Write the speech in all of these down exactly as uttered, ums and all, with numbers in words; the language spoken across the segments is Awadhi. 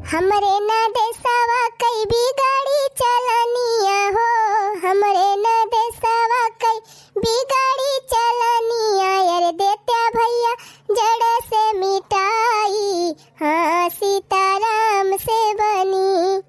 हमरे न देसवा कई बिगाड़ी चलनिया हो, हमरे न देसवा कई बिगाड़ी चलनिया, यार देत्या भइया जड़ से मिटाई, हाँ सीताराम से बनी।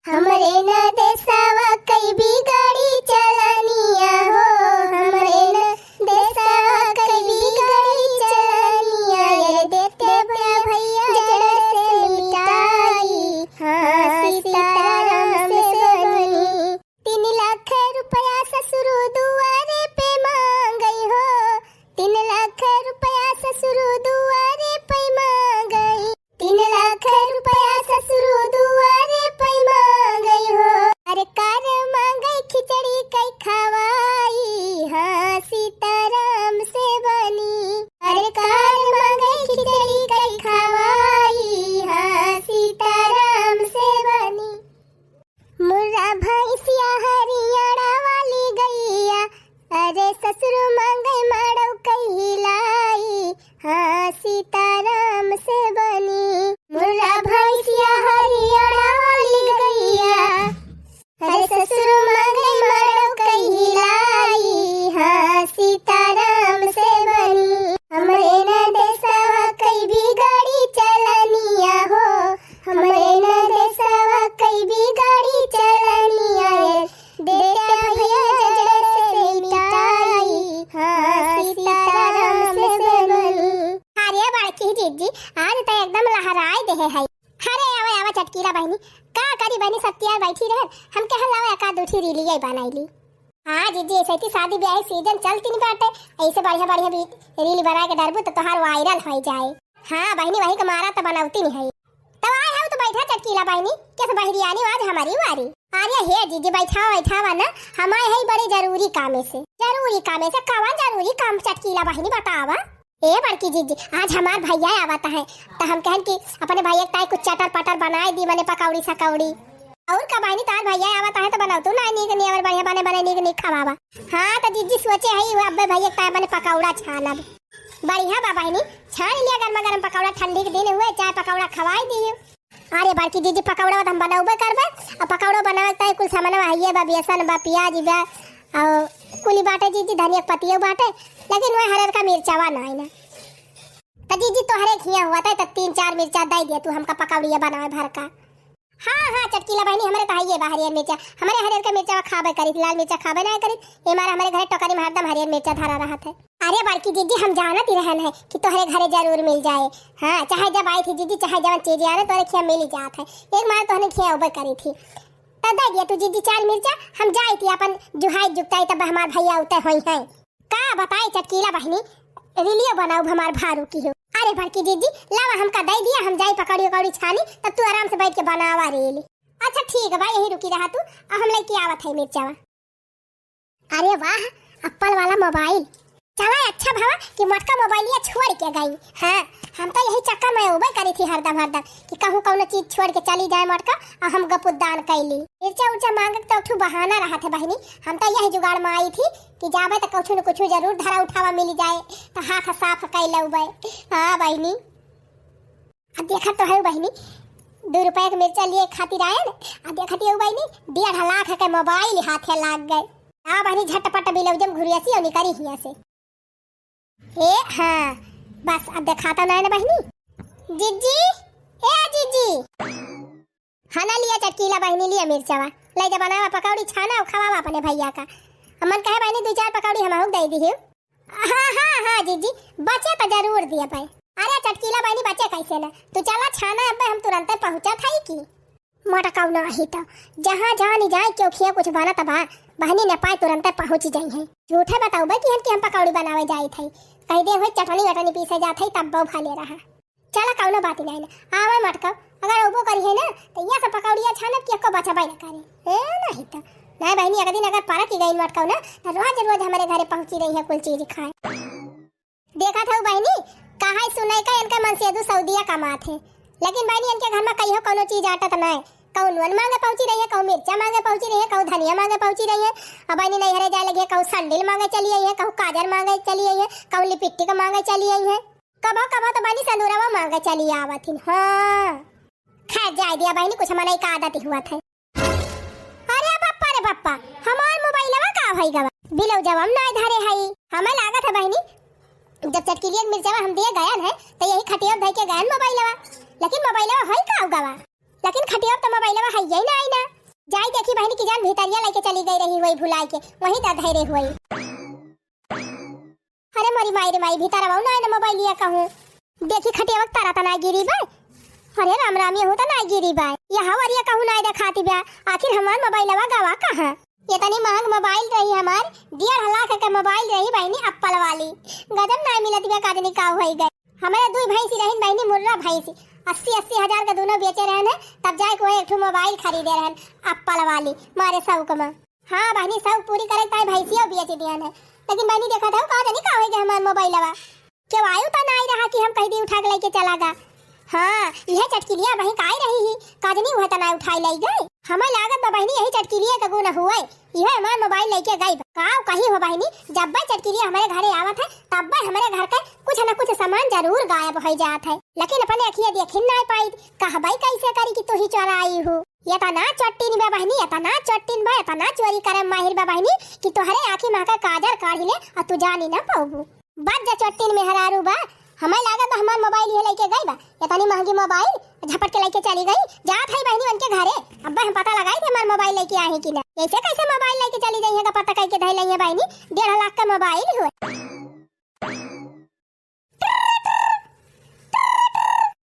हमरे न देसवा कई बिगाड़ी चलनिया हो, हमरे न देसवा कई बिगाड़ी चलनिया, यार देत्या भइया जड़ से मिटाई, हाँ सीताराम से बनी। तीन लाख रुपया ससुरु दुआरे पे मांगई हो, तीन लाख रुपया ससुरु दुआरे पे मांगई, तीन लाख रुपया ससुरु दुआरे पे मांगई हो। अरे कार मांगई खिचड़ी कई खवाई, हाँ सीताराम से बनी। अरे कार मांगई खिचड़ी कई खवाई, हाँ सीताराम से बनी। मुर्रा भैंसिया हरियाणा वाली गैया, अरे ससुरु मांगई माड़ो कहिलाई, हाँ सीताराम से बनी। मुर्रा भैंसिया हरियाणा वाली गैया, अरे ससुरु मांगई माड़ो कहिलाई, हाँ सीताराम से बनी। हमरे न देसवा कई बिगाड़ी चलनिया हो, हमरे न देसवा कई बिगाड़ी चलनिया, यार देत्या भइया जड़ से मिटाई, हाँ सीताराम से बनी। अरे बड़की जिज्जी, आज त एकदम लहराई देहे है। अरे आवा आवा चटकीला बहिनी, का करी बहिनी, सब तियार बैठी रहे, हम कहन लावा एका दू ठी रीलिया बनाई ली। हाँ जिज्जी, ऐसे ही शादी ब्याह सीजन चलती नहीं बाटे, ऐसे बढ़िया बढ़िया भी रील बना के डरबू तो तोहार वायरल हो जाए। हाँ बहिनी, वही के मारा तो बनौती नहीं है। तब आए हऊ तो बैठा चटकीला बहिनी, कैसे बहिरियानी आज हमारी वारी। अरे हे जिज्जी, बैठावा बैठावा ना, हमारे है बड़े जरूरी कामे से। जरूरी कामे से? कवन जरूरी काम चटकीला बहिनी, बतावा। ए बड़की जिज्जी, आज हमार भैया आवत है, तो हम कहन कि अपने भैया के ताई कुछ चटर पटर बनाए दी, मने पकौड़ी सकौड़ी। और का बहिनी, तार भैया आवत है तो बनाओ तू ना नीक नियर बढ़िया बने बने नीक नीक खवावा। हाँ तो जिज्जी सोचे है वो अब्बे भैया के ताई मने पकौड़ा छानब। बढ़िया बा बहिनी, छान लिया गर्मा गर्म पकौड़ा, ठंडी के दिन हुए, चाय पकौड़ा खवाई दी। अरे बड़की जिज्जी, पकौड़ा तो हम बनौबे करबे, और पकौड़ा बनावे के ताई कुल सामानवा हइये बा, बेसन बा, प्याज बा, और कुली बाटे जिज्जी, धनिया के पतियो बाटे, लेकिन वह हरियर का मिर्चावा ना है ना। तो जिज्जी तोहरे खिया हुआ था तो तीन चार मिर्चा दे दिया तू हमका पकौड़िया बनावे भर का। हाँ हाँ चटकीला बहिनी, हमरे तो हइये बा हरियर मिर्चा, हमरे हरियर का मिर्चावा खाबे करी, लाल मिर्चा खाबे ना करी, ये मारे हमरे घरे टोकरी में हरदम हरियर मिर्चा धरा रहत है। अरे बड़की जिज्जी, हम जानत ही रहन है कि तोहरे घरे जरूर मिल जाए। हाँ, चाहे जब आई थी जिज्जी, चाहे जवन चीज आने तोहरे खिया मिल ही जात है। एक मार तोहने खिया उबे करी थी। तब दे दिया तू जिज्जी चार मिर्चा, हम जाई थी अपन जुहाई जुगताई, तब हमार भैया उते होई हैं। का बताई चटकीला बहिनी, रीलियो बनाऊ हमार भारू की हो। अरे बड़की जिज्जी, लावा हमका दे दिया, हम जाई पकौड़ी उकौड़ी छानी, तब तू आराम से बैठ के बनावा रील। अच्छा ठीक बा, यही रुकी रहा तू, अब हम लेके आवत है मिर्चावा। अरे वाह, एप्पल वाला मोबाइल। चला अच्छा भवा कि मोटका मोबाइलिया छोड़ के गई। हाँ, हम तो यही चक्कर में उबे करी थी हरदम हरदम कि कहूँ कौनो चीज छोड़ के चली जाए मोटका और हम गपुदान कैली। मिर्चा उर्चा मांगे के तो एक ठो बहाना रहत है बहिनी, हम तो यही जुगाड़ में आई थी कि जाबे तो कुछ न कुछ जरूर धरा उठावा मिल जाए तो हाथ साफ कैले उबे। हाँ बहिनी। आ देखत तो है बहिनी, दो रुपया के मिर्चा लिए खातिर आए न, आ देखत है बहिनी, डेढ़ लाख के मोबाइल हाथे लाग गए। आ बहिनी, झटपट बिलौजम घुरियासी और निकरी हिया से। ए हाँ, बस अब देखाता ना है ना बहिनी। जिज्जी, ए जिज्जी। हाँ ना, लिया चटकीला बहिनी, लिया मिर्चावा, ले जा बनावा पकौड़ी, छाना और खवावा अपने भैया का। अमन कहे बहिनी, दो चार पकौड़ी हम दे दी। हाँ हाँ हाँ जिज्जी, बचे तो जरूर दिया भाई। अरे चटकीला बहिनी, बचे कैसे ना, तू चला छाना, अब्बे हम तुरंते पहुँचा था की। मोटकऊ नाही तो जहाँ जानी जाए क्यों खिया कुछ बनत बा, बहिनी न पाए तुरंते पहुँच जाई है। झूठे बताऊ बे कि हम, कि हम पकौड़ी बनावे जाई थे, कह दे हुए चटनी वटनी पीसे जात है तब बहु भले रहा। चला कौनो बात नहीं ना, आवे मोटकऊ, अगर अबो करी है ना तो यहाँ से पकौड़िया छानब कि एको बचबे न करे। ए नहीं तो, नहीं बहिनी, एक दिन अगर परक ही गई मोटकऊ ना तो रोज रोज हमारे घरे पहुँची रही है कुल चीज खाए। देखत हऊ बहिनी, कहाई सुनाई का इनका मनसेदू सऊदिया कमात है, लेकिन बहिनी इनके घर में कहियो कौनो चीज आटत नाय। कहू नून मांगे पहुंची रही है, कहू मिर्चा मांगे पहुंची रही है, कहू धनिया मांगे पहुंची रही है। अब बहिनी नैहरे जाए लगी है, कहू संडिल मांगे चली आई है, कहू काजर मांगे चली आई है, कहू लिपिस्टिक मांगे चली आई है। कबो कबो तो बहिनी संदूरवा मांगे चली आवत हिन। हाँ, खैर, जाए दिया बहिनी, कुछ मनई का आदत ही हुआ था। अरे बप्पा रे बप्पा, हमार मोबाइलवा का भई गवा? बिलौजवा हम नाय धरे हई। हमें लागत है बहिनी, जब चटकिलियन मिर्चवा हम दिए गयन है, तो यही खटिया धई के गयन मोबाइलवा। लेकिन मोबाइलवा हई का गवा? लेकिन खटिया तो मोबाइलवा है यही ना आई ना। जाई देखी बहिनी की जान भीतरिया लेके चली गई रही हुई भुलाई के, वहीं तर धरे हुई। अरे मोरी माई रे माई, भीतर आवा ना, ना मोबाइलिया कहूँ। देखी खटियावा के तारा तना गिरी बा। अरे राम राम, यहू तना गिरी बा। यह हवरिया कहूँ ना देखाती बा। आखिर हमार मोबाइलवा गवा कहाँ? ये तनी महंग मोबाइल रही हमार, डेढ़ लाख के मोबाइल रही बहिनी, एप्पल वाली। गजब ना मिलत बा, काजनी का होई गए। हमारे दुई भैंसी रहिन बहिनी, मुर्रा भैंसी, अस्सी अस्सी हजार के दोनों बेचे रहन है, तब जाए के वो एक ठो मोबाइल खरीदे रहन, एप्पल वाली, मारे शौक में। हाँ बहिनी, शौक पूरी करे ताई भैंसियो बेच दियन है। लेकिन बहिनी देखत हऊ का जानी का होई गए हमार मोबाइलवा। केहू आयु त नाई रहा कि हम कह दी उठा के लेके चला गा। हाँ, यह चटकिलिया बहिन काई रही ही, का जानी वह त नाई उठाई लाई गई। हमें लागत बा बहिनी यही चटकिलिया का गुण हुए, यह हमार मोबाइल लेके गई बा। काव कही हो बहिनी, जब बे चटकिलिया हमारे घरे आवत है, तब बे हमारे घर का कुछ न कुछ सामान जरूर गायब हो जात है। लेकिन अपने अखिया देखिन नाई पाई, कहबई कैसे करी कि तू ही चोराई हो। एतना चट्टिन बा बहिनी, एतना चट्टिन बा, एतना चोरी करे माहिर बा बहिनी कि तोहरे आँखी में का काजर काढ़ी ले और तू जानी ना पाउबू। बच जा चट्टिन मेहरारू बा, हमें लागत बा हमार मोबाइल ये लेके गई बा। एतनी महंगी मोबाइल झपट के लेके चली गई। जात है बहिनी उनके घरे, अब हम पता लगाई कि हमार मोबाइल लेके आई कि ना। ऐसे कैसे मोबाइल लेके चली गई है, का पता कई के धई लई है बहिनी, डेढ़ लाख का मोबाइल हुए।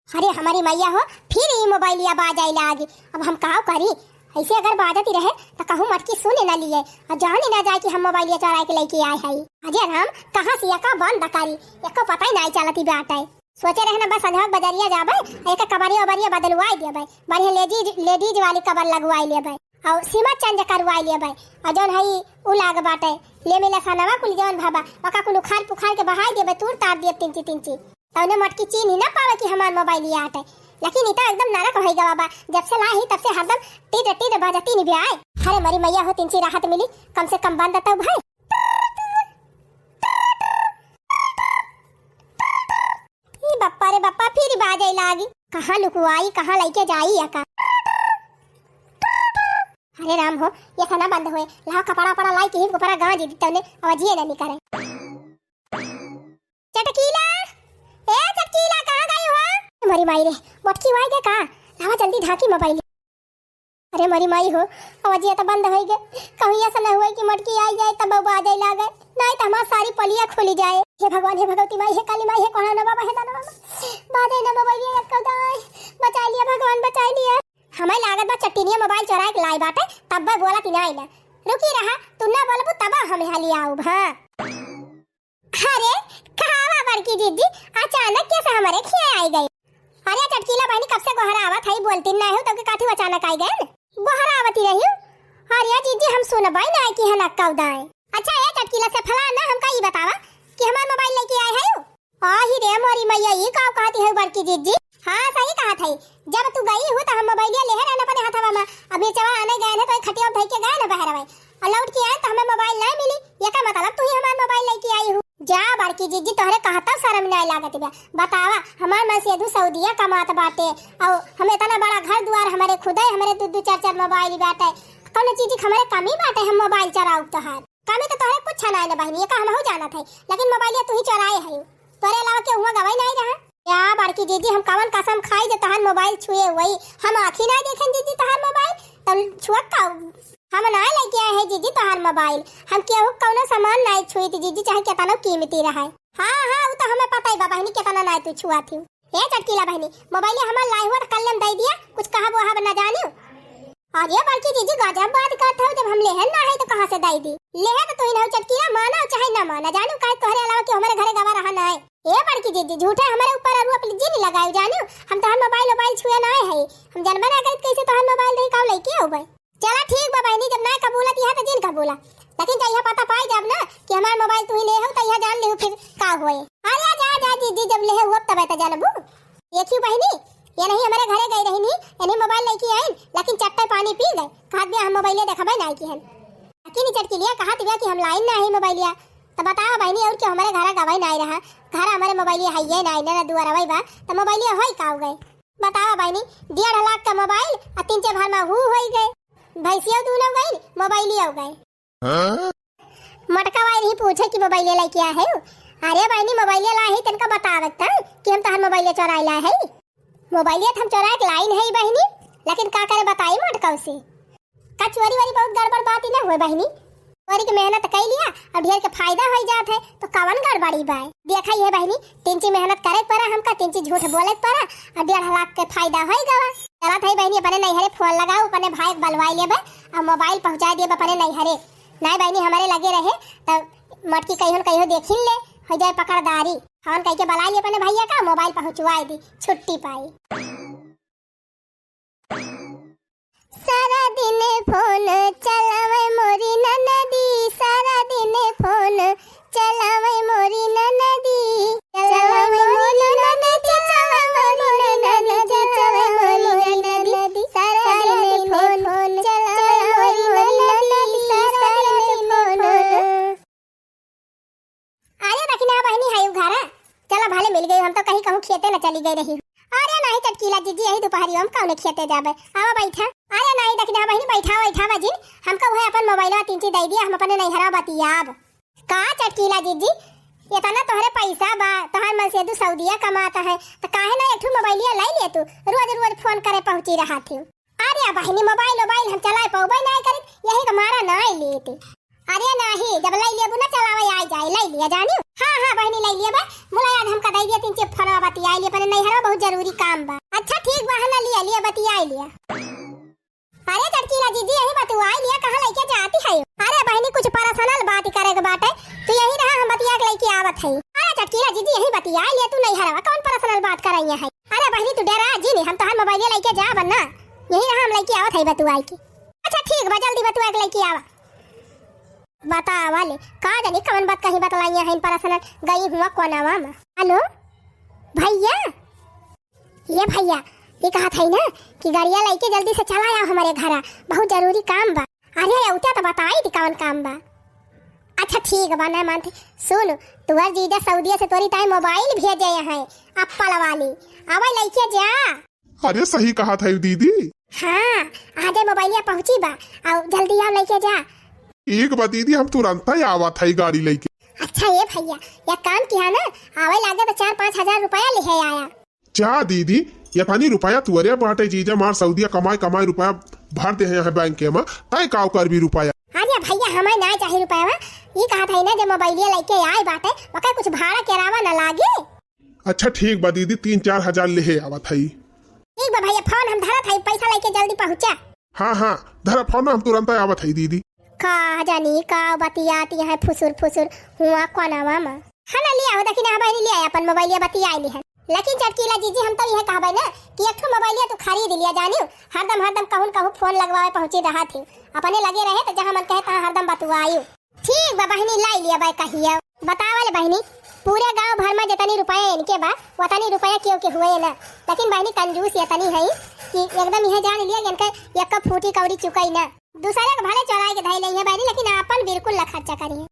अरे हमारी मैया हो, फिर ई मोबाइलिया बाजाई लागी। अब हम काव करी? ऐसे अगर बाजत ही रहे त कहूँ मटकी सुने ना लिए और जान ही ना जाए कि हम मोबाइलिया चोराए के लेके आए हई। अजय राम, कहाँ से एका बंद करी, एको पता ही नाई चलती बाटे। सोचे रहे ना बस संझवा के बजरिया जाबे, एका कबरिया उबरिया बदलवाई देबे, बढ़िया लेडीज, लेडीज वाली कबर लगवाई लेबे। और सीमा चेंज करवाई लेबे। और जौन है उ लाग बाटे, ले मिला सनवा कुल जौन भाबा, ओका कुल उखाड़ पुखाड़ के बहाई देबे, तूर तार देब तिंची तिंची। तौने मटकी चीन ही ना पावे कि हमार मोबाइल ये आटे। लेकिन इता एकदम नरक होई गवा बा, जब से लाई तब से हरदम टिड टिड बजती नि ब्याय। अरे मरी मैया हो, तिंची राहत मिली, कम से कम बंद तो भाई। ई बप्पा रे बप्पा, फिर बाजे लागी। कहाँ लुकुआई, कहाँ लइके जाई एका? अरे राम हो, ये सना बंद होए। लाओ कपड़ा पड़ा लाई के ही ऊपर गांज दी तौने, आवाजिए ना निकरे। चटकीला, ए चटकीला, कहाँ गई हो? मरी माई रे, मोटकी वाई गे का? लावा जल्दी ढाकी मोबाइल। अरे मोरी माई हो, आवाजिया तो बंद होई गे। कहूँ ऐसा ना हुए कि मटकी आई जाए तब बाजे लागे, नहीं तो हमार सारी पलिया खुली जाए। हे भगवान, हे भगवती माई, हे काली माई, हे कोहाना बाबा, हे दाना बाबा, बाजे ना मोबाइलिया एक दाए, बचाई लिया भगवान, बचाई लिया। हमें लागत बा चट्टिनिया मोबाइल चोराए के लाई बाटे, तब बे बोला ती नाई ना। रुकी रहा, तू ना बोलबू तब हम यहाँ ले आऊब, हाँ। अरे, कहावा बड़की जीजी, अचानक कैसे हमारे खिया आई गई? अरे चटकीला बहिनी, कब से गोहरा आवत है, बोलती नहीं हो, तब के काठी अचानक आई गए? गोहरा आवती रही हो? अरे जीजी, हम सुनबाई ना कि है नक्का उदाए। अच्छा, ए चटकीला से फलाना, हमका ई बतावा कि हमार मोबाइल लेके आए है? आही रे मोरी मैया, ई का कहती है बड़की जीजी? हाँ, सही कहत है। जब तू गई हो तो हम मोबाइलिया लेहे रहन अपने हथवा में। अब मिर्चवा आने गए हैं तो एक खटिया उठाई के गए ना बहरवे। और लौट के आए तो हमें मोबाइल नहीं मिली। ये का मतलब तू ही हमार मोबाइल लेके आई हो? जा बड़की जीजी, तोहरे कहता शर्म नहीं लागत बा। बतावा, हमार मन से दू सऊदिया कमात बाटे। और हम इतना बड़ा घर दुआर हमारे खुदे, हमारे दू दू चार चार मोबाइल बाटे। कौनो चीज के हमारे कमी बाटे हम मोबाइल चोराउब तोहार? कमी तो तोहरे कुछ ना है ना बहिनी, ये का हमहू जानत है, लेकिन मोबाइलिया तू ही चोराए है, तोरे अलावा केहू हुआ गवाही नहीं रहा। या बड़की जीजी, हम कवन कसम खाई जो तोहार मोबाइल छुए हुई? हम आँखी नहीं देखें जीजी तोहार मोबाइल, तो छुअक का? हम ना लेके आए हैं जीजी तोहार मोबाइल, हम केहू कौनो सामान नहीं छुई थी जीजी, चाहे कितना कीमती रहे। हाँ हाँ, वो तो हमें पता ही बा बहिनी, कितना नहीं तू छुआ थी। ए चटकीला बहिनी, मोबाइल हमार लाई हुआ तो कल हम दे दिया, कुछ कहा वो ना जानियो। अरे बड़की जीजी, गजब बात करत हो, जब हम लेहन ना है तो कहाँ से दे दी? लेहे तो तू ही ना हो चटकीला, माना चाहे ना माना, जानू काहे तोहरे अलावा कि हमारे घरे गवा रहा ना है। ए बड़की जीजी, झूठे हमारे ऊपर आरोप जिन लगाए, जानू हम तोहर मोबाइल वोबाइल छुए ना है, हम जनबे ना करित कैसे तोहर मोबाइल रही, काव लेके आउबे। चला ठीक बा बहिनी, जब ना कबूलत यहाँ तो जिन कबूला, लेकिन जब यहाँ पता पाई जब ना कि हमार मोबाइल तू ही ले हो तो यहाँ जान ले हो फिर का होए। अरे जा जा जीजी, जब ले हो तबे तो जानबू। देखियो बहिनी, ये नहीं हमारे घरे गई रही नहीं, यानी मोबाइल लेके आइन, लेकिन चट्टे पानी पी गए। कहत बिया हम मोबाइले देखबे नहीं की हन। लेकिन ई चटकिलिया कहत बिया कि हम लाइन ना है मोबाइलिया। तो बताओ बहिनी, और क्यों हमारे घर गवाही नहीं रहा? घर हमारे मोबाइलिया है ये नहीं ना, दुआरवा बा, तो मोबाइलिया होई का हो गए? बतावा बहिनी, डेढ़ लाख का मोबाइल आ तीन चार भर में हू होई गए, भैंसियो दूनो गई, मोबाइलियो गए। हाँ? मोटका वाली ही पूछे कि मोबाइल लेके आए हो? अरे बहिनी, मोबाइल ला ही तनका बतावत था कि हम तोहार मोबाइल चोराई ला है। मोबाइल तो हम चोराए के लाई नहीं बहिनी, लेकिन का करे बताई मोटका से। का चोरी वोरी बहुत गड़बड़ बात ही ना हुए बहिनी। चोरी के मेहनत कई लिया और ढेर के फायदा हो जात है, तो कवन गड़बड़ी बा? देखा ये बहिनी, तिनची मेहनत करे के पड़ा हमका, तिनची झूठ बोले के पड़ा और डेढ़ लाख के फायदा हो गवा। चलत है बहिनी, अपने नैहरे फोन लगाओ, अपने भाई के बलवाई लेबे और मोबाइल पहुँचा देबे अपने नैहरे। नहीं बहिनी, हमारे लगे रहे तो मटकी कहियो न कहियो देखिन ले, हो जाए पकड़दारी। फोन कह के बलाई ले अपने भैया का, मोबाइल पहुँचवाई दी, छुट्टी पाई। सारा दिन फोन चलावे मोरी ननदी, सारा दिन फोन चलावे मोरी ननदी, चलावे मोरी ननदी, चलावे मोरी ननदी, चलावे मोरी ननदी, सारा दिन फोन चलावे मोरी ननदी, सारा दिन फोन। अरे दखिना बहिनी, है उ घरा? चला, भले मिल गई, हम तो कहीं कहूँ खेते न चली गई रही। अरे नहीं चटकीला जीजी, यही दुपहरी हम कौन खेते जाबे, आवा बैठा। अरे नहीं दखिना बहिनी, बैठा बैठा बजिन, हमका वह अपन मोबाइलवा तीन चीज दे दिया, हम अपने नैहरा बतियाब। का चटकीला जीजी, इतना तोहरे पैसा बा, तोहर मन से दू सऊदिया कमाता है, तो काहे ना एक ठो मोबाइलिया ले ले तू, रोज रोज फोन करे पहुँची रहा थी। अरे बहिनी, मोबाइल वोबाइल हम चलाए पउबे नाय करित, यही के मारा नाय लेत। अरे नाही, जब लई लेबू ना चलावे आय जाए, लई लिया जानियो। हाँ, हाँ बहिनी, लई लिया बा। मुला आज हमका दई दिया तीन चार फोनवा बतियाई लिया, अपने नैहरवा बहुत जरूरी काम बा। अच्छा ठीक बा, है ना, लिया, लिया, बतियाई लिया। अरे चटकीला जीजी, यही बतुआई लिया, कहाँ लइके जाती है? अरे बहिनी, कुछ पर्सनल बात करे के बाटे, तू यही रहा, हम बतिया के लइके आवत है। अरे चटकीला जीजी, यही बतियाई लिया, तू नैहरवा कौन पर्सनल बात करइया है? अरे बहिनी, तू डेरा जिन, हम तोहार मोबाइलिया लइके जाब ना, यही रहा, हम लइके आवत है बतुआई के। अच्छा ठीक बा, जल्दी बतुआ के लइके आवा। बतावा ले, का जानी कवन बात कहीं बतलाइया है इन पर्सनल, गई हुआ कोनावा में। हेलो भैया, ये भैया, ये कहत है ना कि गाड़िया लइके जल्दी से चला आओ हमारे घरा, बहुत जरूरी काम बा। अरे अउता तो बताई थी कवन काम बा। अच्छा ठीक बा, ना मानते। सुन, तुहर जीजा सऊदिया से तोरी ताई मोबाइल भेजे हैं, एप्पल वाली, आवे लइके जा। अरे सही कहत है दीदी। हाँ, आजे मोबाइलिया पहुँची बा, आओ जल्दी आओ लइके जा। एक बा दीदी, हम तुरंत ही आवत है गाड़ी लइके। अच्छा ये भैया, एक काम किया ना, आवे लागे तो चार पाँच हजार रुपया लिहे आया। जा दीदी, इतनी रुपया तुअरे बाटे, जीजा मार सऊदिया कमाई कमाई रुपया भर दे हैं बैंक के में, तय काव करबी रुपया। अरे भैया, हमें ना चाही रुपया, ये कहत है ना, जब मोबाइलिया लइके आए बाटे, ओकर कुछ भाड़ा किराया ना लागे। अच्छा ठीक बा दीदी, तीन चार हजार लेहे आवत हई। ठीक बा भैया, फोन हम धरत हई, पैसा लइके जल्दी पहुँचा। हाँ हाँ, धरा फोन, हम तुरंत आवत हई दीदी। का जानी का बतियाती है फुसुर फुसुर हुआ कोनावा मा। है ना, लिया हो, देखी ना बहिनी, लिया अपन मोबाइलिया बतियाई ली है। लेकिन चटकीला जीजी, हम तो यह कहबे ना कि एक ठो मोबाइलिया तू खरीद लिया जानियो, हरदम हरदम कहूँ न कहूँ फोन लगवावे पहुँची रहा थी, अपने लगे रहे तो जहाँ मन कहे तहाँ हरदम बतुआयु। ठीक बा बहिनी, लाई लिया बा कहिया। बतावल बहिनी, पूरे गांव भर में जितनी रुपया इनके बा, उतनी रुपया केहू के हुए ना। लेकिन बहिनी, कंजूस इतनी है कि एकदम यह जान लिया कि इनके एक फूटी कौड़ी चुकाई ना। दूसरे के भले चोराई के धई लेइहे बहिनी, लेकिन आपन बिल्कुल ना खर्चा करिहे।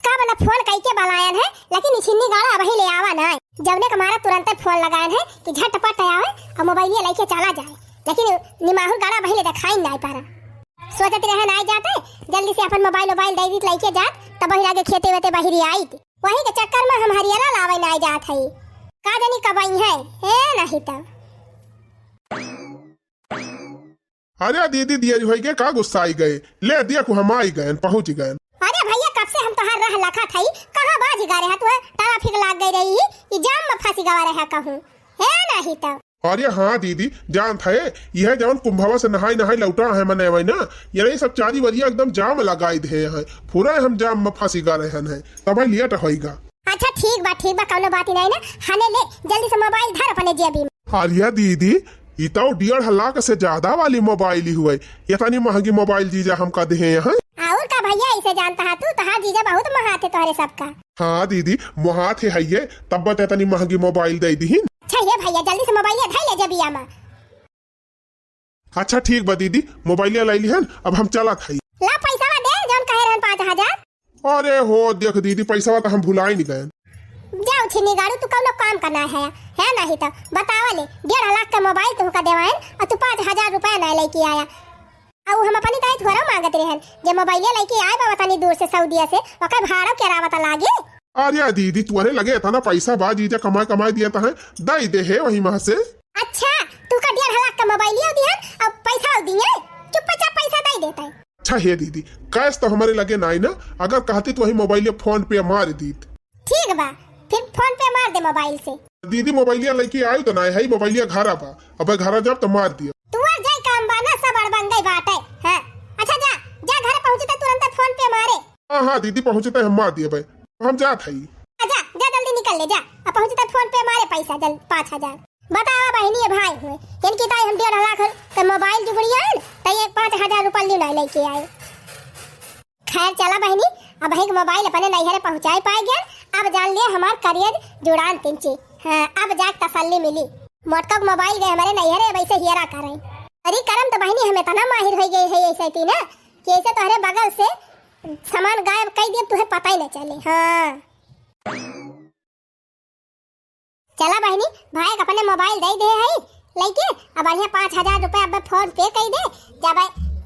का बना फोन कई के बलायन है, लेकिन ई छिन्नी गाड़ा अबही ले आवा ना। जवने के मारा तुरंते फोन लगायन है कि झटपट आवे और मोबाइलिया लइके चला जाए, लेकिन निमाहुर गाड़ा अबही ले देखाई ना पारा। सोचत रहे ना जाते, जल्दी से अपन मोबाइल वोबाइल दे दीत लइके जात, तब वही लागे खेते वेते बहिरी आईत। वही के चक्कर में हम हरियरा लावे ना जात हई। का जानी कब आई है, ए नहीं तब। अरे दीदी, दिया जी होई के का गुस्सा आई गए? ले दिया को हम आई गए, पहुँच गए। अरे भैया, कब से हम तोहार राह लखत हई, कहाँ बाजी गा रहा तू? ट्रैफिक लाग गई रही, ई जाम में फंसी गवा रहा कहूँ, है नहीं तब। अरे हाँ दीदी, जानत है, यह जवन कुंभवा से नहाई नहाई लौटा है मने वही ना, ये रही सब चारी वरिया एकदम जाम लगाई दे हैं, पूरा हम जाम में फंसी गा रहे हैं, तब लेट होइगा। अच्छा ठीक बा, ठीक बा, कौनो बात ही नहीं ना। हने ले, जल्दी से मोबाइल धर अपने जेबी में। अरे दीदी, ई तो डेढ़ लाख से ज्यादा वाली मोबाइल ही हुए, इतनी महंगी मोबाइल जीजा हमका दे हैं। और का भैया, इसे जानता है तू, तोहार जीजा बहुत महान थे तोहरे सबका। हाँ दीदी, मोहात है, है ये, तब बता इतनी महंगी मोबाइल दे दीहिन। अच्छा ये भैया, जल्दी से मोबाइल धर ले जेबिया में। अच्छा ठीक बा दीदी, मोबाइलिया लाई लिहन, अब हम चलत हई। ला पैसा दे, जौन कहे रहन पाँच हजार। अरे हो, देख दीदी, पैसा तो हम भुलाई नहीं गए। जाओ छिन्नी गाड़ू, तू कौनो काम करना है, है नहीं तो बतावा ले, डेढ़ लाख का मोबाइल तुहका देवाएन और तू पाँच हजार रुपया नहीं लेके आया। और हम अपनी ताई थोड़ा मांगत रहन, जे मोबाइलिया लेके आए बा तनी दूर से सऊदिया से, ओकर भाड़ा के रावत लागे। अरे दीदी, तुहरे लगे इतना पैसा बा, जीजा कमाए कमाए दिया तहे, दई दे है वही माह से। अच्छा, तू का डेढ़ लाख का मोबाइलिया दिहन, अब पैसा दिए, चुपचाप पैसा दई देता है। अच्छा हे दीदी, कैश तो हमारे लगे नाई ना, अगर कहती तो वही मोबाइल फोन पे मार दीत। ठीक बा, फिर फोन पे मार दे मोबाइल से। दीदी मोबाइलिया लेके आयु तो नाई है, मोबाइलिया घरा बा, अब घरा जब तो मार दिया। तू और जाई काम बा ना, सब अड़बंगई बाटे। हाँ, अच्छा जा, जा घरे पहुँचते तुरंत फोन पे मारे। हाँ हाँ दीदी, पहुँचते हम मार दिए भाई, हम जात हई। जा, जा जल्दी निकल ले जा, अब पहुँचते फोन पे मारे पैसा जल पाँच हजार। बतावा बहिनी, ये भाई हुए, इनकी ताई हम डेढ़ लाख के मोबाइल जुगड़िया है, तो ये पाँच हजार रुपया ली नहीं लेके आए। खैर चला बहिनी, अब एक मोबाइल अपने नैहरे पहुँचाए पाए गया। अब जान लिया हमार करियर जुड़ान तिनची। हाँ, अब जाके तसल्ली मिली। मोटका के मोबाइल गए हमारे नैहरे, वैसे हियरा करे। अरे करम तो बहिनी, हम इतना माहिर हो गए है ऐसे थी ना, कि ऐसे तोहरे बगल से सामान गायब कर दिए, तुहे पता ही न चले। हाँ। चला बहिनी, भाई के अपने मोबाइल दे दे है लइके, अब बढ़िया पाँच हजार रुपया अब फोन पे कर दे, जब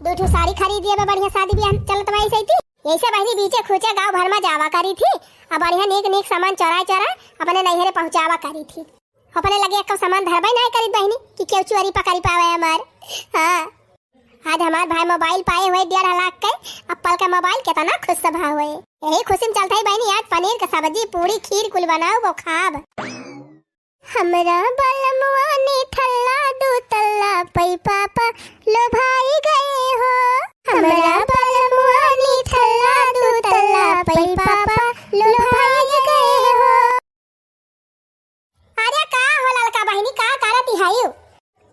दो ठो साड़ी खरीद दिए, बढ़िया शादी ब्याह चलत बा ऐसे थी। ऐसे बहिनी बीचे खूचे गाँव भर में जावा करी थी, अब बढ़िया नीक नीक सामान चोराए चोराए अपने नैहरे पहुँचावा करी थी। अपने लगे एक सामान धरबे नहीं करी बहिनी कि केहू चोरी पकड़ी पावे हमार। हाँ। आज हमार भाई मोबाइल पाए हुए डेढ़ लाख के, एप्पल का मोबाइल, कितना खुश सभा हुए। यही खुशी में चलत है बहिनी, आज पनीर का सब्जी, पूरी, खीर कुल बनाउब खाब। हमरा बलमुआ निठल्ला दू तल्ला पै पापा लोभाई गए हो। हमरा बलमुआ निठल्ला दू तल्ला पै पापा लोभाई गए हो। अरे का हो ललका बहिनी, का करत हई?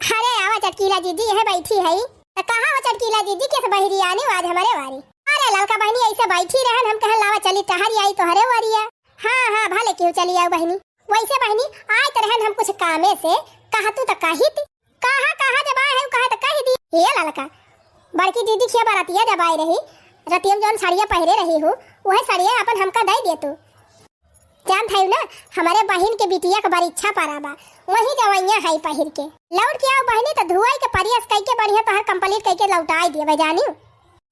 अरे आवा चटकीला जीजी, यह बैठी हई। त कहाँ हो चटकीला जीजी, किस बहिरी आने आज हमारे वारी? अरे ललका बहिनी ऐसे बैठी रहन, हम कहन लावा चली टहरी आई तोहरे वरिया। हाँ हाँ, भले क्यों चली आओ बहिनी। वैसे बहिनी आए तो रहन हम कुछ कामे से, कहा तू तो कही थी। कहा कहा जब आए है कहा तो कही दी। ये ललका, बड़की दीदी खिया बरतिया जब आई रही, रतिया में जौन साड़िया पहिरे रही हूँ, वह साड़िया अपन हमका दे दे तू। जानत हई ना, हमरे बहिन के बिटिया के बरीक्षा परा बा, वही जवइया हई पहिर के। लौट के आओ बहिनी, त धुआई के प्रयास कइके बढ़िया तोहार complete कइके लौटाई देबे जानी।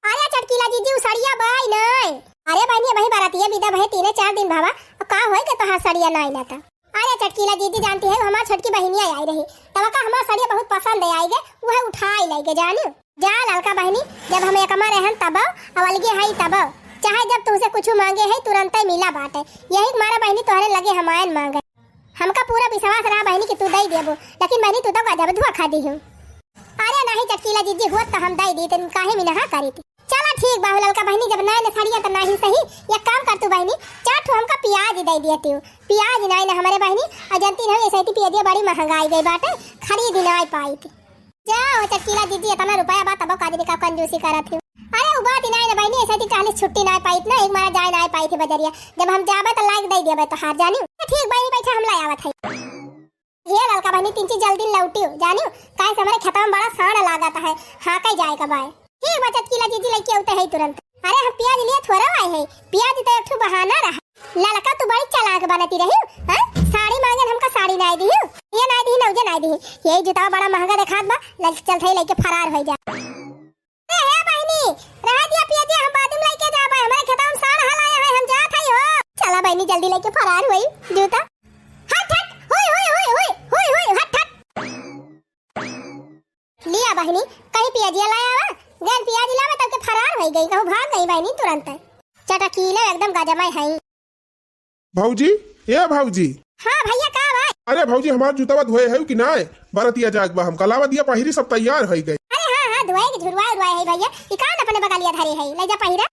अरे चटकीला जीजी, उ सड़िया बाई नाई। अरे बहिनी, अबही बरातिया विदा भए तीने चार दिन भावा, अब का होई के तोहार सड़िया नाई ना त। अरे चटकीला जीजी, जानती है, हमार छोटकी बहिनिया आई रही, तब का हमार सड़िया बहुत पसंद आई गे, वह उठाई लाई गे जानी। जा ललका बहिनी, जब हम एकमा रहन तब, अब अलगे हई तब, चाहे जब तुहसे कुछ मांगे है तुरंते मिला बाटे। यही के मारा बहिनी तोहरे लगे हमायन मांगे। हमका पूरा विश्वास रहा बहिनी कि तू दई देबो, लेकिन बहिनी तू तो गजब धोखा दी हो। अरे नहीं चटकीला जीजी, होत तो हम दई दी, तेन काहे मिनहा करी थी। चला ठीक बा हो ललका बहिनी, जब नाई न सड़िया तो नहीं सही, एक काम कर तू बहिनी, चार ठो हमका प्याज दई दिया तू। प्याज नाई न हमरे बहिनी, और जानती नहीं ऐसे थी प्याजिया बड़ी महंगाई गई बाटे, खरीद नाई पाई थी। जा हो चटकीला जीजी, इतना रुपया बा तबो काजनी का कंजूसी करत ही। अरे उ बात ही नाई ना बहिनी, ऐसे दिन चालीस छुट्टी नाई पाइत ना, एक मारा जाए नाई पाई थी बजरिया। जब हम जाबे तो लाइक दे देबे तो हार जानी। ठीक बहिनी, बैठा हम लाई आवत है। हे ललका बहिनी, तीन चीज जल्दी लौटियो जानियो, काहे से हमारे खेतवा में बड़ा साँड़ लागत है, हाँ कई जाए का बाय। ठीक बा चटकीला जीजी, लइके आउते है तुरंत। अरे हम प्याज लिए थोड़ा आए है, प्याज तो एक ठो बहाना रहा। ललका, तू बड़ी चालाक बनती रही, हाँ? साड़ी मांगन हमका साड़ी नाई दिही, ये नाई दिही, नौजे नाई दिही। यही जुतावा बड़ा महंगा देखात बा, लल चल थई लेके फरार हो जा। ए, हे बहिनी, रह दिया पिया जी, हम बाद में लेके जाबे, हमारे खेतवा में साँड़ हलाया है, हम जात हई हो। चला बहिनी, जल्दी लेके फरार होई जूता। हट, हट, होई, होई, होई, होई, होई, होई, हट, हट। लिया बहिनी, कहीं पियाजिया लाया बा? गैल पियाजी लावे तब के फरार होई गई, कहूँ भाग गई बहिनी तुरंत। चटकीले एकदम गजमाई हई। भौजी, ए भौजी। हाँ भैया, का बा? अरे भौजी, हमार जूतावा धोए है कि नाय? बरतिया जाग बा, हमका लावा दिया पहिरी, सब तैयार होई गई। अरे हाँ, हाँ, धोए के झुरवाए उरवाए है भैया, ई कान अपने बगलिया धरे है, ले जा पहिरा।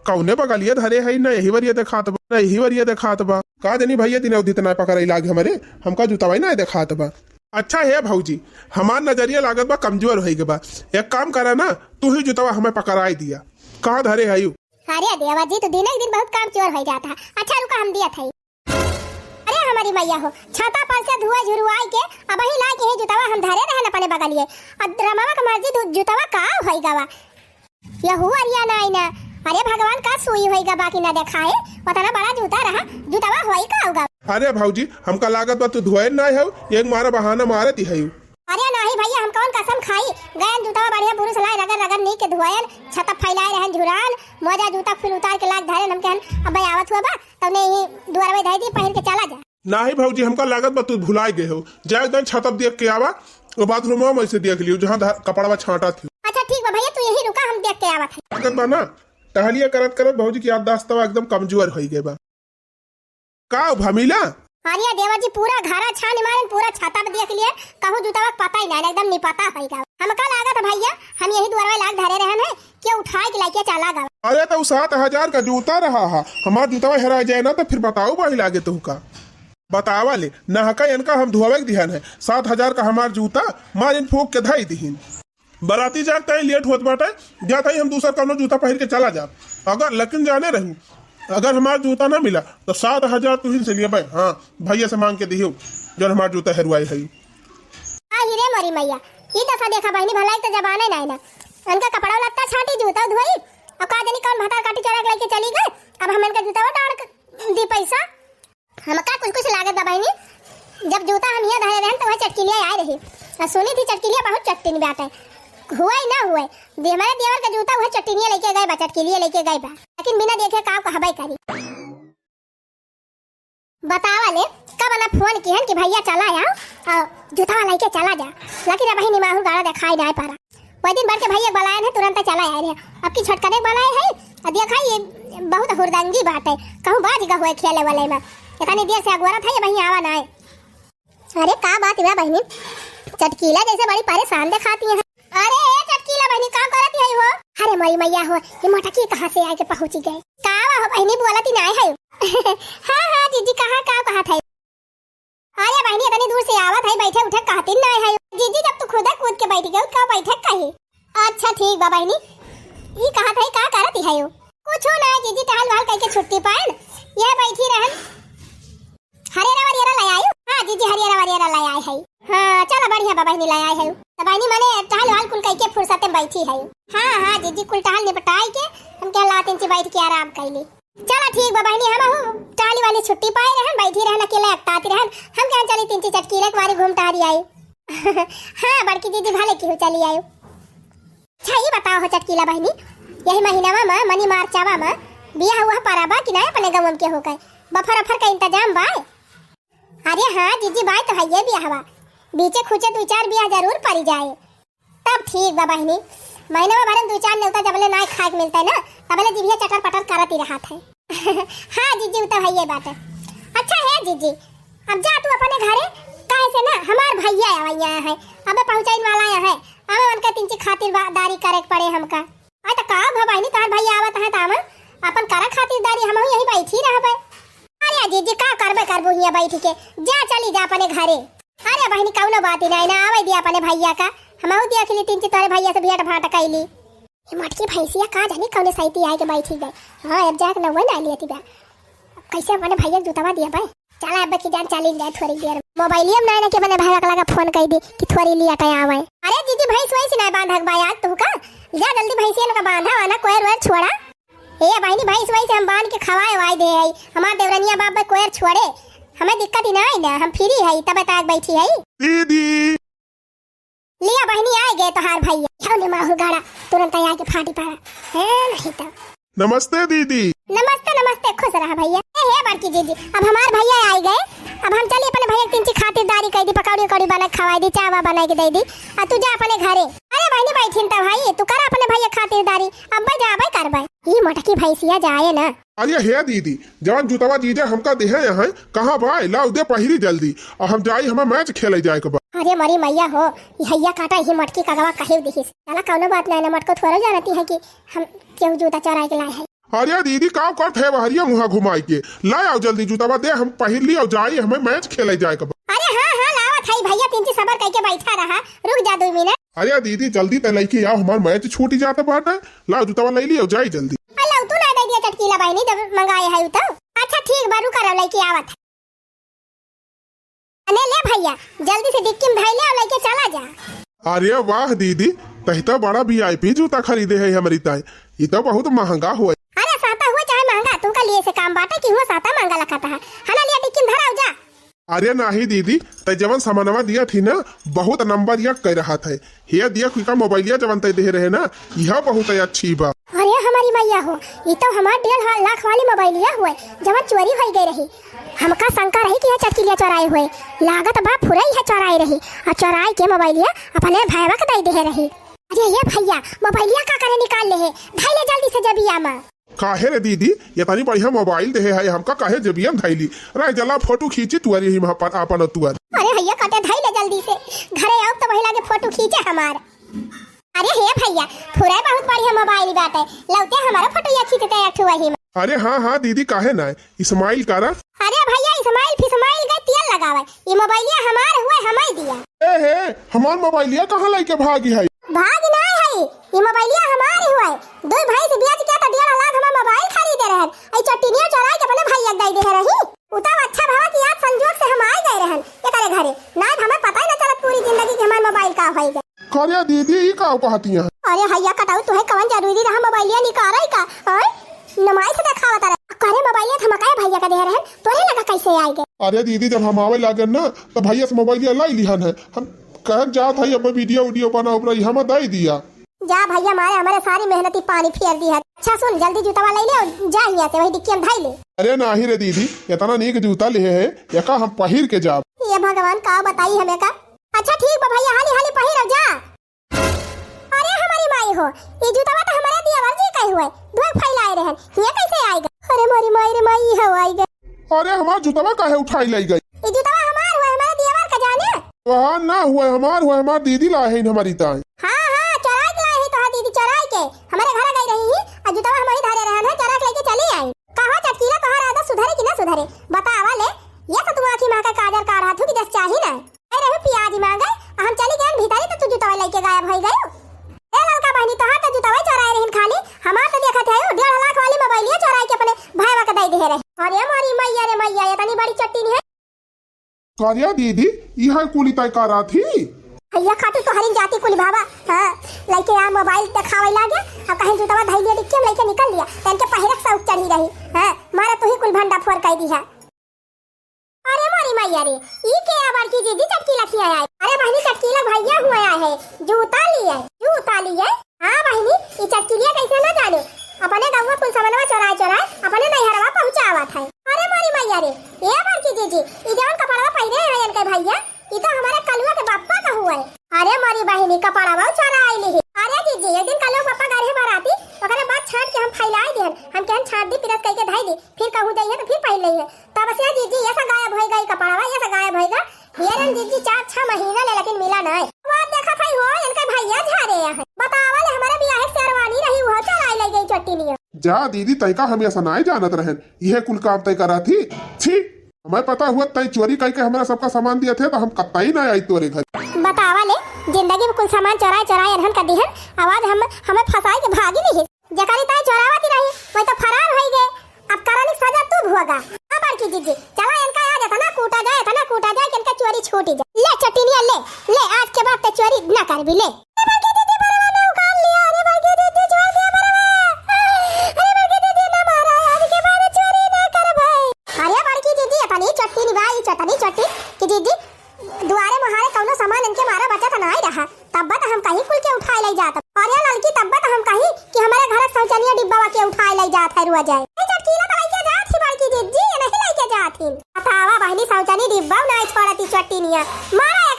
कौने बगलिया धरे है, न यही वरिया देखात बा, न यही वरिया देखात बा। का जनी भैया, दिने उदित ना पकड़ाई लाग हमरे, हमका जूतावा ही ना देखात बा। अच्छा हे भौजी, हमार नजरिया लागत बा कमजोर होई गए बा। एक काम करा ना, तू ही जूतावा हमें पकड़ाई दिया। कहाँ धरे है यू? अरे देवा जी, तू दिन एक दिन बहुत काम चोर होई जाता है। अच्छा रुका, हम दिया था। अरे हमारी मैया हो, छाता पर से धुआ झुरुआई के अब ही ला के ही जूतावा हम धरे रहन अपने बगलिए। अब रमावा के मर्जी, जूतावा का होई गवा? यहू अरिया नाई ना, अरे भगवान, का सुई होइगा बाकी ना देखाए, उतना बड़ा जूता रहा, जूतवा होई का होगा? अरे भौजी, हमका लागत बा तू धोए नाहीं हऊ, एक मारा बहाना मारत ही हऊ। अरे नाहीं भैया, हम कौन कसम खाई, गयन जूतवा बढ़िया बुरुस लाए, रगड़ रगड़ नीक के धोयन, छतप फैलाए रहन झुरान, मोजा जूता फिर उतार के लाग धरेन, हम कहन, "अबे आवत हुआ बा, तउने ही दुआरवे धई दी, पहिर के चला जा।" नाहीं भौजी, हमका लागत बा तू भुलाए गए हो, जा एकदम छतप देख के आवा, वो बाथरूमवा में से देख लियो, जहाँ धा-, कपड़वा छांटा थी। अच्छा ठीक बा भैया, तू यही रुका, हम देख के आवत है। लागत बा ना, टहलिया करत करत भौजी की याददाश्तवा एकदम कमजोर होई गए बा। का भमिला? अरे देवर जी, पूरा घरा छान मारन, पूरा छतप देख लिए, कहूँ जूतवा के पता ही ना, एकदम निपता होई गवा। हमका लागत है भैया, हम यही दुआरवा लाग धरे रहन है, के उठाए के लेके चला गवा। अरे तो उ सात हजार का जूता रहा हा, हमार जूतवा हेरा जाए ना तो फिर बताओ बाही लागे तुहका। बतावा ले, नहका इनका हम धोवे के दिहन है, सात हजार का हमार जूता मारिन फूंक के धई दिहिन। बराती जात ताई लेट होत बाटे, जात हई हम दूसर कौनो जूता पहिर के चला जाब। अगर लेकिन जाने रहू, अगर हमार जूता ना मिला तो सात हजार तुहिन से लियबे। हाँ, भैया से मांग के दिहियो, जौन हमार जूता हेरुआई है। आ ही रे मोरी मैया, ई दफा देखा बहिनी, भलाई तो जबाने नाई ना। उनका कपड़ा लत्ता छाटी, जूता धोई, अब का जानी कौन भतार काटी चोरा के लेके चली गए। अब हम इनका जूता डाल दी पैसा। हमका कुछ कुछ लागत बा बहिनी, जब जूता हम हियाँ धरे रहन, तो वह चटकिलिया आए रही। आ सुनी थी, चटकिलिया बहुत चट्टिन बाटे, हुए ना हुए, दे-, हमारे देवर का जूता वह चट्टिनिया लेके गए बा, चटकिलिया लेके गए बा, लेकिन बिना देखे का कहबे करी। बतावा ले, कब ना फोन किहन कि भैया चला आओ, आ जूतवा लेके चला जा, लेकिन अब बहिनी माहू गाड़ा दिखाई ना पड़ा। वही दिन बड़ के भैया बुलाए हैं, तुरंत चला आए रहे। अब की छोटकने बुलाए है, अब देख है, ये बहुत हुरदंगी बात है, कहूँ बाज गा हुए खेले वाले में। इतनी देर से अगोरत है, ये वहीं आवा ना है। अरे का बात हुआ बहिनी, चटकीला जैसे बड़ी परेशान दिखाती है। अरे ए चटकीला बहिनी, का करत है हो? अरे मोरी मैया हो, ये मोटकी कहाँ से आके पहुँची गए? का हुआ हो बहिनी, बोलत ही ना है। हाँ हाँ जीजी, कहाँ का कहत है? अरे बहिनी, इतनी दूर से आवत है, बैठे उठे कहतिन ना है। जीजी, जब तू खुदे कूद के बैठ गयो, का बैठे कही? अच्छा ठीक बा बहिनी, ई कहत है का करत है हो? कुछ ना जीजी, टहल वहल करके छुट्टी पाएन, यह बैठी रहन। हरियरा वरियरा ले आयो? हाँ जीजी, हरियरा वरियरा ले आए है। हाँ चलो बढ़िया बा बहिनी, ले आए है। तो बहिनी मने टहल वहल कुल करके फुर्सत में बैठी है। हाँ हाँ जीजी, कुल टहल निपटाई के हम क्या लातिन ची बैठ के आराम कैली। चला ठीक बा बहिनी, हमहू टहली वाली छुट्टी पाए रहन, बैठी रहन, अकेले अकताती रहन, हम कहेन चली तिनची चटकीला एक बारी घूम टहरी आई। हाँ बड़की दीदी, भले केहू चली आयो। अच्छा ई बताओ हो चटकीला बहिनी, यही महीनावा में, मनी मार्चवा में बियाह हुआ परबा कि ना अपने गाँव के हो गए? बफर अफर का इंतजाम बा? अरे हाँ जीजी, बाय तो है ये बियाहवा, बीचे खुचे दो चार बियाह जरूर पड़ी जाए। तब ठीक बा बहिनी, महीना में भरन दो चार नेवता जबले ना खाए के मिलता है ना, तबले जिभिया चटर पटर करत ही रहत है। हाँ जीजी, उ तो है ये बात है। अच्छा है जीजी, अब जा तू अपने घरे, काहे से ना हमार भैया आवैया है, अबे पहुँचाइन वाला है, अबे उनका तिनची खातिरदारी करे के पड़े हमका। अरे तो का भा बहिनी, तोहार भैया आवत है तो हम अपन करा खातिरदारी, हम यहीं बैठी रहबे। अरे जीजी, का करबे करबू हियाँ बैठ के, जा चली जा अपने घरे। अरे बहिनी, कौनो बात ही नहीं ना, आवे दिया अपने भैया का, हमहू देख ली तिनची तोरे भैया से भेंट भांट कैली। ये मोटकी भैंसिया का जानी कौने साइती आए के बैठी गए। हाँ अब जाके नौवे ना लियती बा, कैसे अपने भैया के जूतवा दिया बे। चला अब की जान चली जाए थोड़ी देर। मोबाइलिया में ना के अपने भैया के लगा फोन कर दी कि थोड़ी लिया के आवे। अरे जीजी, भैंस वैस ना बांधक बा यार तू का, जा जल्दी भैंसिया का बांधा वाना, कोयर वोयर छोड़ा। ए बहिनी, भैंस वैस हम बांध के खवाए वाई दे है, हमार देवरनिया बाप बे कोयर छोड़े, हमें दिक्कत ही ना आई ना, हम फ्री है तब तक बैठी है। दीदी। लिया बहिनी, आ गए तोहार भैया। जाओ ने माहू गाड़ा, तुरंत आके फाटी पड़ा। है नहीं तो। नमस्ते दीदी। नमस्ते नमस्ते, खुश रहा भैया। ए हे बड़की जीजी, अब हमार भैया आ गए, अब हम चली अपने भैया के तिनची खातिरदारी कर दी, पकौड़ी उकौड़ी बना के खवाई दी, चावा बना के दे दी, आ तू जा अपने घरे। अरे बहिनी बैठिन तो भाई, तू कर अपने भैया खातिरदारी, अब जाबे करबे। ई मोटकी भैंसिया जाए ना। अरे हे दीदी, जवन जूतवा जीजा हमका देहे हैं, कहाँ बा? लाओ दे पहिरी जल्दी, और हम जाई, हमें मैच खेले जाए के बा। अरे मरी मैया हो, ई हैया काटा ही मोटकी कगवा कहे दिहिस। चला कौनो बात नहीं ना, मोटको थोड़ा जानती है कि हम केहू जूता चोराए के लाए हैं। अरे दीदी, का करत है बहरिया मुँह घुमाई के? ला आओ जल्दी जूतवा दे, हम पहिर ली और जाई, हमें मैच खेले जाए के बा। अरे हाँ हाँ, लावत है भैया, तिनची सबर करके बैठा रहा, रुक जा दो मिनट। अरे दीदी, जल्दी त लइके आओ, हमार मैच छूटी जात बाटे। लाओ जूतवा ले लियो, जाई जल्दी। अल्लाह, तू ना दे दिया चटकीला बहिनी, जब मंगाए है तो। अच्छा ठीक बा, रुका रहो, लइके आवत है। अने ले भैया, जल्दी से डिक्की में धई ले और लइके चला जा। अरे वाह दीदी, तही तो बड़ा वीआईपी जूता खरीदे है हमरी ताई। ई तो बहुत महंगा हुआ। लिए से काम बाटे कि हुआ साता मांगा लखत है, है ना, लिया डिक्की में धराओ जा। अरे नाही दीदी, तै जवन सामानवा दिया थी ना, बहुत नंबर एक कै रहत है। हे दिया खुइका मोबाइलिया जवन तै देहे रहे ना, यह बहुत अच्छी बा। अरे हमारी मैया हो, ई तो हमार डेढ़ हा-, लाख वाली मोबाइलिया हुए, जवन चोरी होई गई रही। हमका शंका रही कि यह चटकिलिया चोराए हुए, लागत बा फुरई है चोराए रही, और चोराए के मोबाइलिया अपने भाईवा के दे देहे रही। अरे ये भैया, मोबाइलिया का करे निकाल ले है, धई ले जल्दी से जबिया मा। काहे रे दीदी, ये तनी बढ़िया मोबाइल देहे है, हमका काहे जेबिया में धइली? रह जला फोटो खींची तुअर यही वहाँ पर आपन और तुअर। अरे भैया कटे धइले जल्दी से, घरे आओ तो वही लागे फोटो खींचे हमार। अरे हे भैया, फुरे बहुत बढ़िया मोबाइल बाटे, लौटे हमारो फोटो ये खींचते एक ठो वही में। अरे हाँ हाँ दीदी, काहे ना, इस्माइल कारा। अरे भैया, इस्माइल फिस्माइल गए तेल लगावे, ई मोबाइलिया हमार हुए, हमार दिया। ए हे, हमार मोबाइलिया कहाँ लेके भागी है? भागी ना है, ई मोबाइलिया हमार हुए। दुई भैंस बेच के तो डेढ़ लाख में मोबाइल खरीदे रहन, ई चट्टिनिया चोराई के अपने भैया के दे दे रही। उ तो अच्छा भवा कि आज संजोग से हम आ गए रहन एकरे घरे, ना तो हमें पता ही ना चलत पूरी जिंदगी कि हमार मोबाइल का होई गए। करे दीदी, ई का कहती हैं? अरे हैया कटाऊ, तुहे कवन जरूरी रहा मोबाइलिया निकाले का? आय, नुमाइश देखावत रहे। करे मोबाइलिया धमकाए भैया का दे रहन, तोरे लगा कैसे आए गए? अरे दीदी, जब हम आवे लागे ना, तो भैया से मोबाइलिया लाई लिहन है। हम कहन जात है, अब वीडियो वीडियो बना उपरा, हम दे दिया। जा भैया, मारे हमारे सारी मेहनती पानी फेर दी है। अच्छा सुन, जल्दी जूतवा ले ले और जा हियाँ से, वही डिक्की में धई ले। अरे नाही रे दीदी, इतना नीक जूता लिहे है, एका हम पहिर के जाब। ये भगवान का बताई हमें का। अच्छा ठीक बा भैया, हाली हाली पहिर जा। अरे हमारी माई हो, ये जूतवा तो हमारे दियावर जी कहे हुए, धोए फैलाए रहन, ये कैसे आएगा? अरे मोरी माई रे माई, ये हो आएगा। अरे हमार जूतवा काहे उठाई लाई गई? ये जूतवा हमार हुए, हमारे दियावर का जाने। वहाँ ना हुए, हमार हुए, हमार दीदी ला है हमारी ताई। हाँ, हाँ, चोराई के लाई है तोहार दीदी, चोराई के। हमारे घर गई रही ही, और जूतवा हमारी धारे रहन है, चोरा के लेके चली आई। कहो चटकीला, तोहार आदत सुधरे कि ना सुधरे? बतावा ले, ये तो तू आँखी माँ का काजर काढ़ा थू कि जस चाही ना। ए रहू पियाजी मांगे, आ हम चली गए भीतरी तो तू जूतवा लेके गायब होई गयो। ए ललका बहनी, तोहार तो जूतवा चोराए रहन खाली, हमार तो देखत है डेढ़ लाख वाली मोबाइलिया चोराई के अपने भाईवा के दे दे रहे। अरे मोरी मैया रे मैया, ये तनी बड़ी चट्टी नहीं है। करिया दीदी, इहे कुली तय करा थी। हैया खाटू तोहरी जाति कुली भावा, हाँ, लइके आ मोबाइल देखावे लागे, अब कहीं जूतवा धई लिया डिक्की में लइके निकल लिया, तन के पहिरक शौक चढ़ी रही, हाँ, मारा तू ही कुल भंडा फोर कई दी है। अरे मोरी मैया रे, ई के आ बड़की जीजी चटकीला खिया आए? अरे बहनी चटकीला भैया हुआ आए है, जूता लिए, जूता लिए। हाँ बहिनी, ई चटकिलिया कैसे ना जाने, अपने गौवा कुल समनवा चोराए चोराए अपने नैहरवा पहुँचावत है। अरे मोरी मैया रे, ए बड़की जीजी, ई जवन कपड़वा पहिरे है इनके भैया, ई तो हमारे कलुआ के बप्पा का हुआ है। अरे मोरी बहिनी, कपड़वा चोराए ली। अरे जीजी, एक दिन कलुआ के बप्पा गए रहे बाराती, ओकरे बाद छाट के हम फैलाए दिहन, हम कहन छाट दी, प्रेस करके धई दी, फिर कहूँ जाइए तो फिर पहन लेइए। तब से जीजी, ये सा गायब होई गई कपड़वा, ये सा गायब होई गई। ये रन जीजी, चार छह महीना ले, लेकिन मिला नहीं। बात देखा था हो, इनका भैया झारे यहाँ। बतावा ले, हमारे बियाह के शेरवानी रही, वो चोराई ले गई चट्टी नियर। जा दीदी, तय का हम ऐसा नहीं जानत रहन, यह कुल काम तय करा थी। छी, हमें पता हुआ तय चोरी कई के हमारा सबका सामान दिया थे, तो हम कतई ना आई तोरे घर। बतावा ले, जिंदगी में कुल सामान चोराए चोराए अनहन कर दिहन, आवाज हम, हमें फंसाई के भागी नहीं। जेकरी ताई चोरावती रही, वही तो फरार होई गए। अब करानी सजा तू भोगा। हाँ बड़की जीजी, चला इनका आज इतना कूटा जाए, इतना कूटा जाए कि इनका चोरी छूटी जाए। ले चटिनिया ले, ले आज के बाद ते चोरी ना करबी, ले। ए बड़की जीजी, परवा ना उखाड़ लिया, अरे बड़की जीजी, छोड़ दिया परवा। अरे बड़की जीजी, ना मारा, आज के बाद चोरी ना करबे। अरे बड़की जीजी, इतनी चट्टी निभाई, इतनी चट्टी कि जीजी, दुआरे मुहारे कौनो सामान इनके मारा बचत नाई रहा, तब्बा त हम कहीं कुल के उठाए ले जात। अरे ललकी, तब्बा त हम कहीं कि हमारे घर शौचनिया डिब्बावा के उठाए ले जात है रुआ जाए। ए चटकीला त लेके जात ही बड़की जीजी, ये नहीं लेके जात ही। बतावा बहनी, शौचनी डिब्बा नाई छोड़ती चट्टी निया। मारा